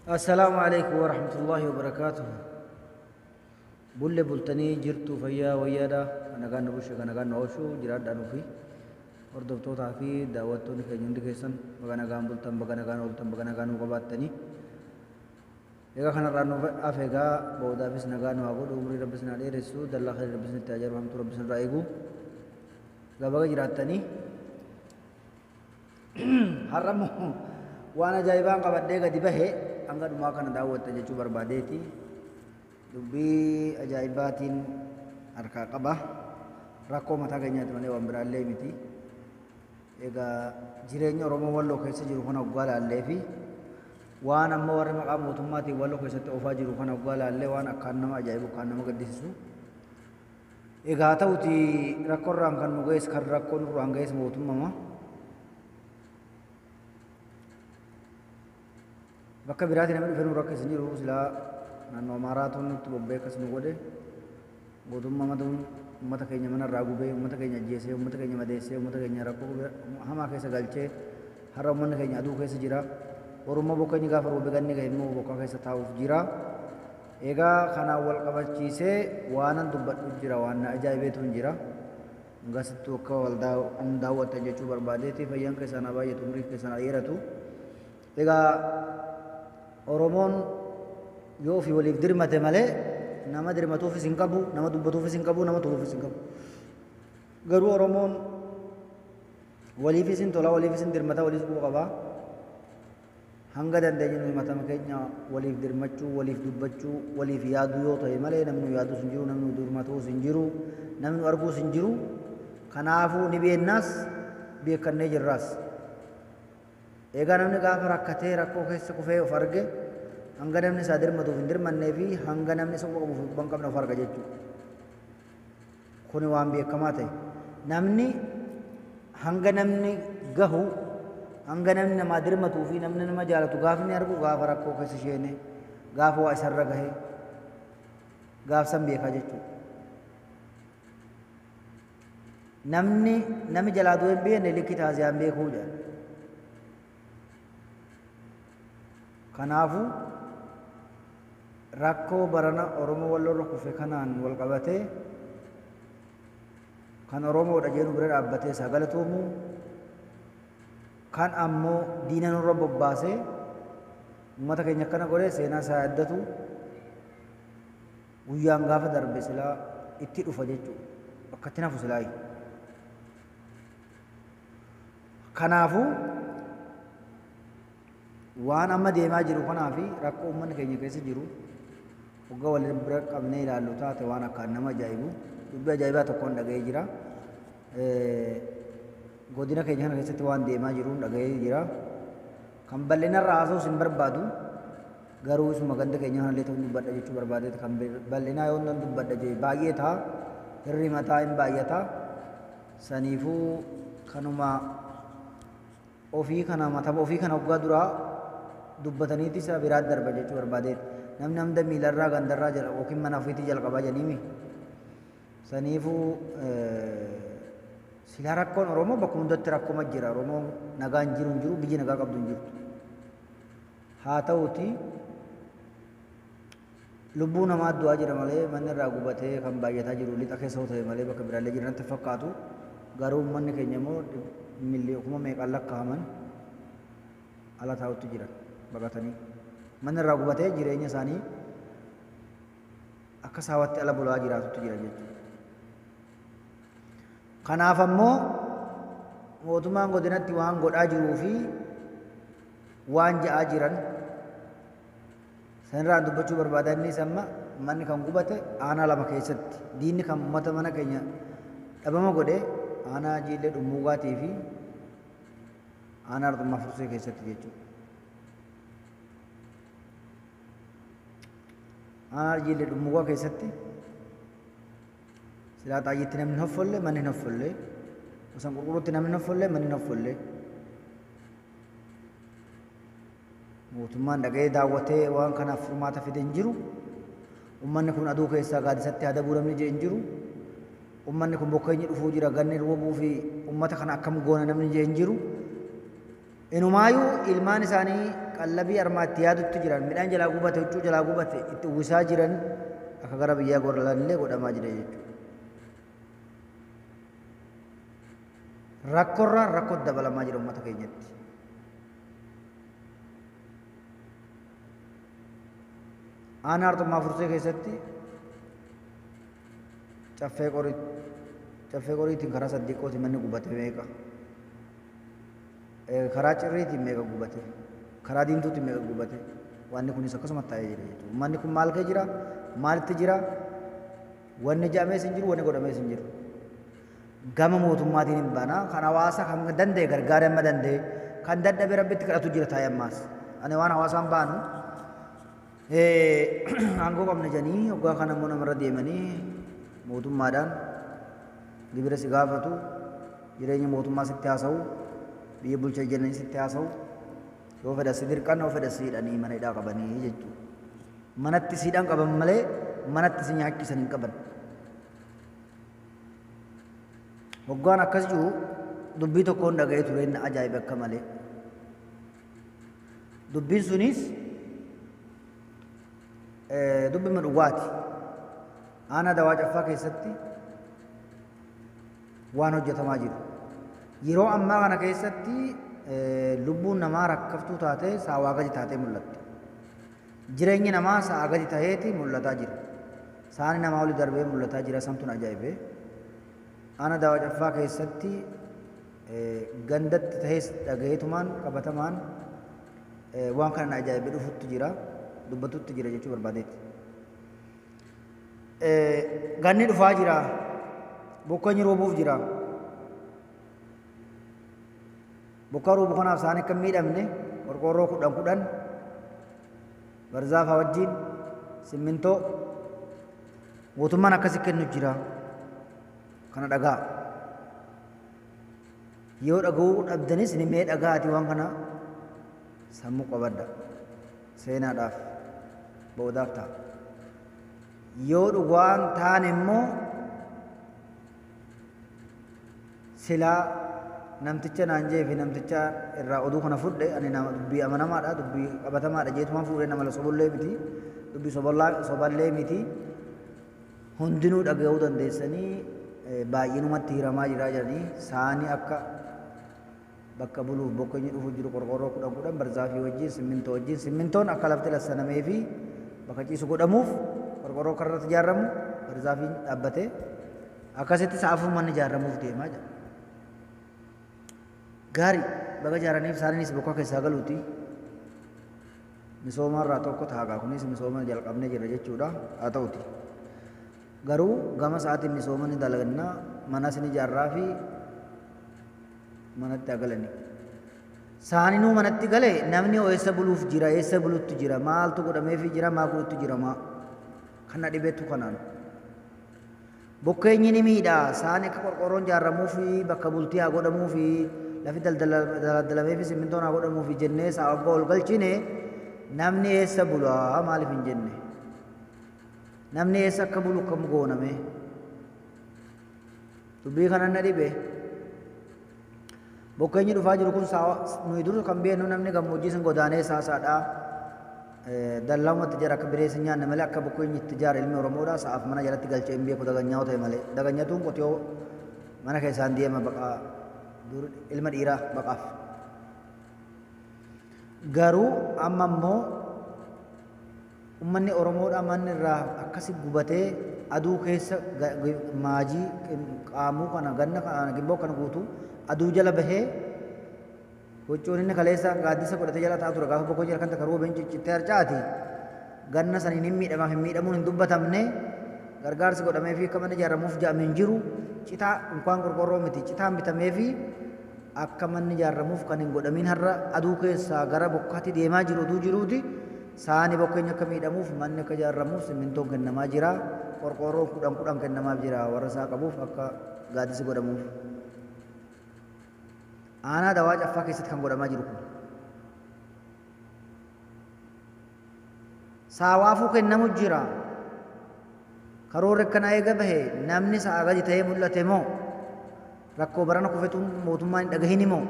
Assalaamu alaikum warahmatullaahi wabarakaatuhu. Bulle bultanii jirtu fayyaa wayyaadha. Kan nagaan nu bulche kan nagaan nu oolchu jiraadhaa nuufi. Hordoftootaa fi daawwattoonni keenya hundi keessan baga nagaan bultan baga nagaan ooltan baga nagaan nu qabaattanii. Egaa kanarraa nuuf hafe egaa boodaafis nagaa nu haa godhu umrii rabbis naa dheeressu dallaa khayrii rabbis nutti haa jaaru hamtuu rabbis nurraa eegu. Egaa baga jiraattanii. Har'a immoo waan ajaa'ibaan qabadhee gadi bahe hanga dhumaa kana daawwatta jechuu barbaadeeti. Dubbii ajaa'ibaatiin harkaa qaba. Rakkoo mataa keenyaati malee waan biraallee miti. Egaa jireenya Oromoo Walloo keessa jiru kana hoggaa laallee fi waan amma warri maqaa mootummaatiin Walloo keessatti oofaa jiru kana hoggaa laallee waan akkaan nama ajaa'ibu akkaan nama gaddisiisu. Egaa haa ta'uti rakkoorraan kan nu ga'es kan rakkoo nurraan ga'es mootummama. Bakka biraati namni dhufee nu rakkise hin jiru silaa naannoo Amaaraatu nutti bobba'ee akkas nu godhe mootummamatuun uummata keenya mana irraa gubee uummata keenya ajjeesee uummata keenya madeessee uummata keenya rakkoo hamaa keessa galchee har'a uummanni keenya aduu keessa jira. Borummoo bokkeenyi gaafa roobe ganni gahe immoo bokkaa keessa taa'uuf jira. Egaa kanaan wal qabachiisee waanan dubbadhu jira waan na ajaa'ibeetu hin jira. Hangasittuu akka wal daawwattan jechuu barbaadeeti fayyaan keessan haa baay'atu umriin keessan haa dheeratu. Egaa Oromoon yoo ofii waliif dirmate malee nama dirmatuufis hin qabu, nama dubbatuufis hin qabu, nama toluufis hin qabu. Garuu Oromoon waliifis hin tola, waliifis hin dirmata, waliis quba qaba. Hanga dandeenyu nuyi matama keenya waliif dirmachuu, waliif dubbachuu, waliif yaaduu yoo ta'e malee namni nu yaadus hin jiru, namni nu dirmatuus hin jiru, namni nu arguus hin jiru. Kanaafuu ni beennaas beekkannee jirraas. Egaa namni gaafa rakkatee rakkoo keessa kufee of arge hanga namni isaa dirmatuuf hin dirmannee fi hanga namni isa quba qabuuf quba hin qabne of arga jechuudha. Kuni waan beekamaa ta'e. Namni hanga namni gahu hanga namni namaa dirmatuu fi namni nama jaalatu gaafni argu gaafa rakkoo keessa sheene gaafa waa isarra gahe gaaf san beekaa jechuudha. Namni nami jalaa du'e hin beekne likki taaziyaan beekuu jedha. Kanaafuu rakkoo barana Oromoo Walloorra kufe kanaan wal qabatee kan Oromoodha jedhu bira dhaabbatee isaa galatoomu kan ammoo diina nurra bobbaasee uummata keenya akkana godhe seenaa isaa yaaddatu guyyaan gaafa darbe silaa itti dhufa jechuudha. Bakka itti nafu silaayi. Kanaafuu waan amma deemaa jiru kanaa fi rakkoo uummanni keenya keessa jiru hogga wal bira qabnee ilaallu taate waan akkaan nama ajaa'ibu dubbii ajaa'ibaa tokkoon dhaga'ee jira. Godina keenya kana keessatti waan deemaa jiruun dhaga'ee jira. Kan bal'inarraa haasa'uus hin barbaadu. Garuu isuma ganda keenya kanallee ta'uun dubbadha jechuu barbaadeeti kan bal'inaa yoon nan dubbadha jee baay'ee ta'a. Hirri mataa hin baay'ata. Saniifuu kanuma ofii kana matama ofii kana hoggaa duraa dubbataniiti isa biraa darba jechuu barbaadeeti. Namni hamda miilarraa gandarraa jala yookiin mana ofiitii jalqabaa jedhaniimi. Saniifuu silaa rakkoon Oromoo bakka hundatti rakkoma jira. Oromoon nagaan jiru hin jiru biyyi nagaa qabdu hin jirtu. Haa ta'uti lubbuu namaa du'aa jira malee manni irraa gubatee kan baay'ataa jiru lixa keessa yoo ta'e malee bakka biraallee jira natti fakkaatu. Garuu uummanni keenya immoo kuma meeqaan lakkaa'aman ala taa'utti jiran baqatanii. Manni irraa gubatee jireenya isaanii akka saawatti ala bulaa jiraatutti jira jechuudha. Kanaaf ammoo mootummaan godinatti waan godhaa jiruu fi waan ja'aa jiran sanirraan dubbachuu barbaada innis amma manni kan gubate aanaa lama keessatti diinni kan uummata mana keenya dhabama godhe aanaa Jiillee Dhummuugaatii fi aanaa Arxummaa Fursee keessatti jechuudha. Aanaa Jiillee Dhummuugaa keessatti silaa xaayyitti namni hin hoffolle manni hin hoffolle osoo qulqulluutti namni hin hoffolle manni hin hoffolle. Mootummaan dhaqee daawwatee waan kanaaf furmaata fide hin jiru. Uummanni kun aduu keessaa gaaddisatti hadabuu namni jee hin jiru. Uummanni kun bokkeenyi dhufuu jira ganni roobuu fi uummata kana akkam goona namni jee hin jiru. Inumaayyuu ilmaan isaanii qallabii armaatti yaadutti jiran, midhaan jalaa gubate, huccuu jalaa gubate itti uwwisaa jiran akka gara biyyaa goranillee godhamaa jira jechuudha. Rakkoorraa rakkoo dabalamaa jira uummata keenyatti. Aanaa Arxummaa Fursee keessatti caffee qorii caffee qoriitiin karaa saddiiqooti manni gubate meeqa? Karaa cirriitiin meeqa gubate? Karaa diimtuutiin meeqa gubate? Wanni kunis akkasuma taa'ee jira jechuudha. Uummanni kun maal kee jira? Maalitti jira? Wanni jedhamees hin jiru, wanni godhamees hin jiru. Gama mootummaatiin hin baana. Kan hawaasa kan danda'e gargaaree amma danda'e, kan dadhabe Rabbitti kadhatu jira taa'ee ammaas. Ani waan hawaasaan baanu aangoo qabna jedhanii hoggaa kana immoo namarra deemanii mootummaadhaan gibira si gaafatu, jireenya mootummaa sitti haasa'u, biyya bulcha jedhanii sitti haasa'u, yoo fedhan si dirqan, yoo fedhan si hidhanii mana hidhaa qabanii jechuudha. Manatti si hidhan qaban malee manatti si nyaachisan hin qaban. Hoggaan akkas jiru dubbii tokkoon dhaga'ee ture, inni ajaa'iba akka malee. Dubbiin sunis dubbima dhugaati. Aanaa Dawaa Caffaa keessatti waan hojjetamaa jiru. Yeroo ammaa kana keessatti lubbuun namaa rakkaftuu taatee saawaa gadi taatee mul'atti. Jireenyi namaa sa'aa gadi taheeti mul'ataa jira. Saani namaa oli darbee mul'ataa jira, santuun ajaa'ibee. Aanaa Dawaa Caffaa keessatti gandatti tahees dhagayeetumaan qabatamaan waan kana na ajaa'ibee dhufutti jira, dubbatutti jira jechuu barbaadeeti. Ganni dhufaa jira, bokkeenyi roobuuf jira. Bokkaa roobu kanaaf isaan akka hin miidhamne qorqoorroo 10 10 barzaafaa wajjin simmintoo mootummaan akkasi kennu jira. Kana dhagaa. Yoo dhaga'uu dhabdanis ni mee dhagaati waan kana sammuu qabadda. Seenaadhaaf boodaaf ta'a. Yoo dhugaan taane immoo silaa namticha naan jee fi namticha irraa oduu kana fudhe, ani nama dubbii amanamaadha, dubbii qabatamaadha jeetumaan fuudhee, nama sobollee miti, dubbii soballee miti, hundinuu dhaga'uu dandeessanii baay'inumatti hiramaa jira jedhanii saani akka bakka buluuf bokkeenyi dhufu jiru qorqorroo 10 10 barzaafii wajjin simmintoo wajjin, simmintoon akka lafti lassanamee fi bakka ciisu godhamuuf qorqorroo karratti ijaaramu barzaafiin dhaabbatee akkasitti sa'a afur manni ijaaramuuf deemaa jira. Gaarii baga ijaaraniif, isaaniinis bokkaa keessaa galuuti. Misooma irraa tokko taagaa kunis misooma jalqabnee jirra jechuudha. Haa ta'uti. Garuu gama sa'aatiin misooma ni dalagna, manas ni ijaarraa fi manatti haa galani. Saaninuu manatti gale namni eessa buluuf jira, eessa bulutti jira, maaltu godhameefii jira, maa godhutti jira maa. Kana dhibeetu kanaan. Bokkeenyi ni miidha, saani akka qorqoorroon ijaaramuu fi bakka bultii haa godhamuu fi lafi daldalamee fi simmintoon haa godhamuu fi jennee sa'a waggaa ol galchine, namni eessa bulaa maaliif hin jenne? Namni eessa akka bulu kam gooname? Dubbii kana na dhibe. Bokkeenyi dhufaa jiru kun nuyi dur kan beeknu namni gammoojjii sun godaanee saasaadha. Dallaamatti jara akka bineensi hin nyaanne malee akka bokkeenyi itti ijaare ilmi Oromoodha. Sa'aaf mana jalatti galchee hin beeku daganyaa ta'e malee. Daganyatuun qotiyoo mana keessaan deema baqaa dur ilma dhiiraa baqaaf. Garuu amma immoo uummanni Oromoodha manni irraa akkasi gubatee aduu keessa maajii qaamuu kana ganna kana gimboo kana guutuu aduu jala bahee, huccuun inni kaleessa gaaddisa godhatee jala taa'u ture gaafa bokkoo jala kan takka roobeen ciccittee harcaati. Ganna saniin hin miidhamaaf hin miidhamuun hin dubbatamne, gargaarsi godhamee fi akka manni ijaaramuuf jedhame hin jiru. Citaa unkaan qorqorroo miti, citaan bitamee fi akka manni ijaaramuuf kan hin godhamin har'a aduu keessaa gara bokkaatti deemaa jiru oduu jiruuti. Saani bokkeenya akka miidhamuuf manni akka ijaaramuuf simmintoon kennamaa jira, qorqoorroon 10 10 kennamaaf jira warra isaa qabuuf akka gaaddisi godhamuuf. Aanaa Dawaa Caffaa keessatti kan godhamaa jiru kun. Saawaafuu kennamu jira. Karoorri akkanaa eega bahe namni sa'a gadi ta'ee mul'ate moo rakkoo barana kufetuun mootummaan hin dhagahin moo?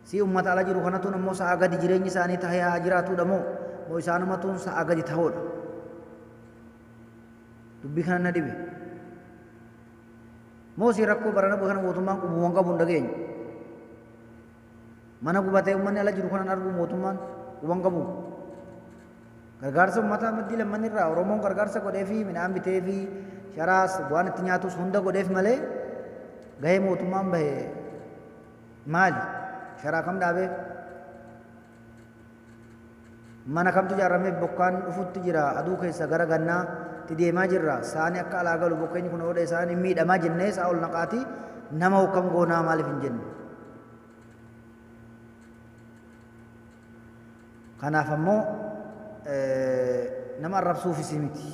Si uummata ala jiru kanatuun ammoo sa'a gadi jireenyi isaanii tahee haa jiraatudha moo moo isaanumatuun sa'a gadi tahoodha? Dubbii kana na dhibe. Moo si rakkoo barana bu'e kana mootummaan qubuuwwan qabu hin dhageenye. Mana gubatee uummanni ala jiru kanan argu mootummaan quban qabu. Gargaarsa uummataa maddii lamman irraa Oromoon gargaarsa godhee fi midhaan bitee fi sharaas waan itti nyaatus hunda godheef malee gahee mootummaan bahe maali? Sharaa kam dhaabee? Mana kamtu ijaarameef bokkaan dhufutti jira, aduu keessa gara gannaatti deemaa jirra, saani akka alaa galu bokkeenyi kun oodha isaan hin miidhamaa jennee sa'a ol naqaati nama hokkam goonaa maaliif hin jenne? Kanaaf ammoo nama arrabsuufis miti.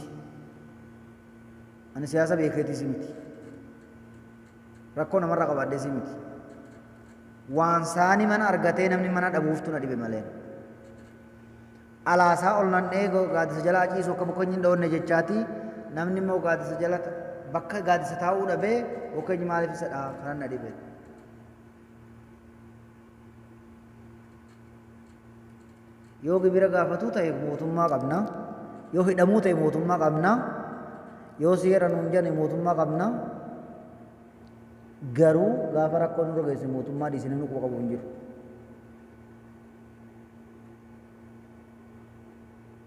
Ani siyaasa beekeetis miti. Rakkoo namarraa qabaadhees miti. Waan saani mana argatee namni mana dhabuuftu na dhibe malee. Alaasaa ol nannee gaaddisa jalaa ciisu akka bokkeenyi hin dhoonne jechaati, namni immoo gaaddisa jala bakka gaaddisa taa'uu dhabee bokkeenyi maaliif isa dhaha kanan na dhibe. Yoo gibira gaafatuu ta'e mootummaa qabna. Yoo hidhamuu ta'e mootummaa qabna. Yoo seera nuun jedhani mootummaa qabna. Garuu gaafa rakkoo nurra geesse mootummaa dhiise namni quba qabu hin jiru.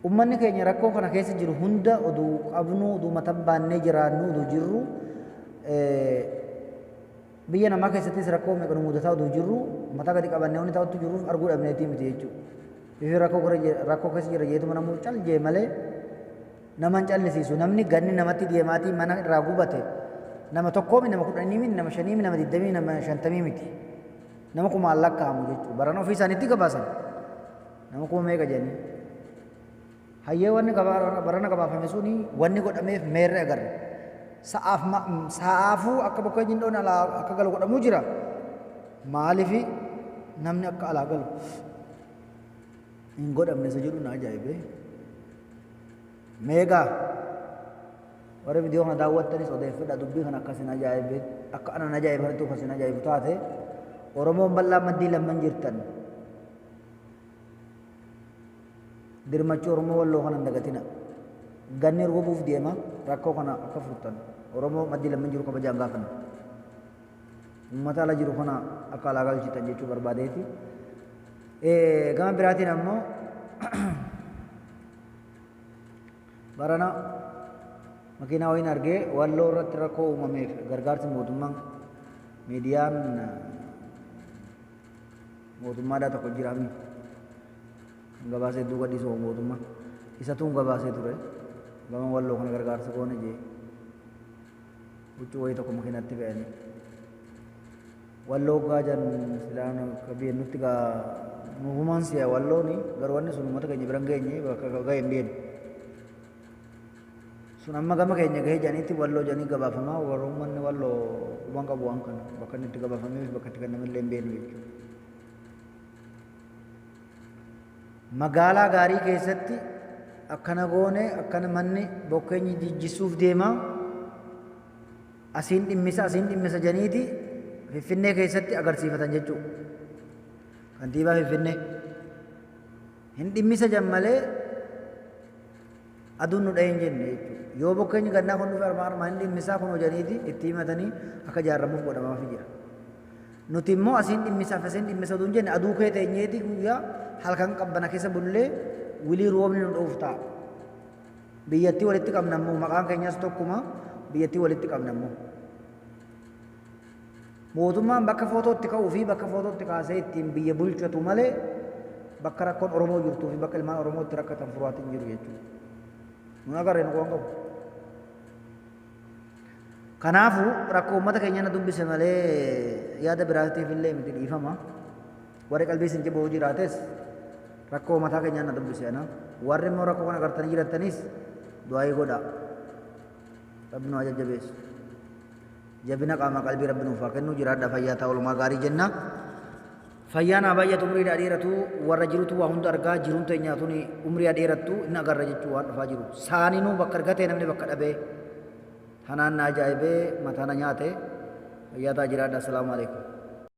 Ummanni keenya rakkoo kana keessa jiru hunda oduu qabnu, oduu mata baannee jiraannu, oduu jirru, biyya namaa keessattis rakkoo meeqa nu mudataa oduu jirru mataa gadi qabannee wanni ta'utti jirruuf arguu dhabneetii miti jechuudha. Bifi rakkoo keessa jira jeetuma namuu cal jee malee nama hin callisiisu. Namni ganni namatti deemaatii mana irraa gubate nama tokkoo miti, nama 10 miti, nama 5 miti, nama 20, nama 50 miti. Nama kumaan lakkaa'amu jechuudha. Baran ofii isaaniitti gabaasan. Nama kuma meeqa jedhanii. Hayyee, wanni barana gabaafame suni wanni godhameef meerre agarre. Sa'aaf sa'aafuu akka bokkeenyi hin dhoone alaa akka galu godhamuu jira. Maalifi namni akka alaa galu hin godhamne isa jedhu na ajaa'ibe. Meegaa warri viidiyoo kana daawwattanis odeeffadha dubbii kana akkasin ajaa'ibe, akka anan ajaa'ibantu akkasin ajaa'ibu taate. Oromoon bal'aa maddii lamman jirtan dirmachuu Oromoo Walloo kana hin dagatina. Ganni roobuuf deema, rakkoo kana akka furtan Oromoo maddii lamman jiru kabajaan gaafanna. Uummata ala jiru kana akka alaa galchitan jechuu barbaadeeti. Gama biraatiin ammoo barana makiinaa wayiin argee Walloo irratti rakkoo uumameef gargaarsi mootummaan miidiyaan mootummaadhaa tokko jiraami. Kan gabaasee hedduu gadhiisu mootummaa. Isatuun gabaasee ture. Gama Walloo kana gargaarsa goone jee. Huccuu wayii tokko makiinatti fe'anii. Walloo gaajan silaan akka biyya nutti gaa nuhumaan si'a Wallooni, garuu wanni sun uummata keenya bira hin geenye, bakka ga'e hin beeknu. Sun amma gama keenya gahee jedhaniitti Walloo jedhanii gabaafamaa, warra uummanni Walloo quban qabu waan kana bakka inni itti gabaafamee fi bakka itti kennamillee hin beeknu jechuudha. Magaalaa gaarii keessatti akkana goone, akkana manni bokkeenyi jijjisuuf deema. Asiin dhimmisa, asiin dhimmisa jedhaniiti Finfinnee keessatti agarsiifatan jechuudha. Kantiibaa Finfinnee. Hin dhimmisa jan malee aduun nu dhahee hin jenne jechuudha. Yoo bokkeenyi gannaa kun dhufe armaan armaan hin dhimmisaa kun hojaniiti itti himatanii akka ijaaramuuf godhamaafii jira. Nuti immoo asiin dhimmisaaf asiin dhimmisa oduu hin jenne, aduu kee teenyeeti guyyaa halkan qabbana keessa bullee wilii roobni nu dha'uuf ta'a. Biyyattii walitti qabna immoo, maqaan keenyas tokkuma, biyyattii walitti qabna immoo. Mootummaan bakka footootti ka'uu fi bakka footootti kaasee ittiin biyya bulchatu malee bakka rakkoon Oromoo jirtuu fi bakka ilmaan Oromoo itti rakkatan furaatiin jiru jechuudha. Nun agarree nu qoon qabu. Kanaafuu rakkoo uummata keenya na dubbise malee yaada biraatiif illee miti, dhiifama. Warri qalbii isin ciboo jiraates rakkoo mataa keenyaa na dubbise ana. Warri immoo rakkoo kana agartanii jirattanis du'aayii godhaa. Rabbi nu haa jajjabeessu. Jabina qaamaa qalbii Rabbi nuuf haa kennu. Jiraadhaa, fayyaa ta'a, oolmaa gaarii jenna. Fayyaan haa baay'atu, umrii haa dheeratu, warra jirutu waa hunda argaa, jiruun teenya tuni umrii haa dheerattu, inni agarra jechuu waan dhufaa jiru. Saaninuu bakka argatee namni bakka dhabee tanaan na ajaa'ibee mataa na nyaate. Fayyaa ta'a, jiraadha. Assalaamu alaikum.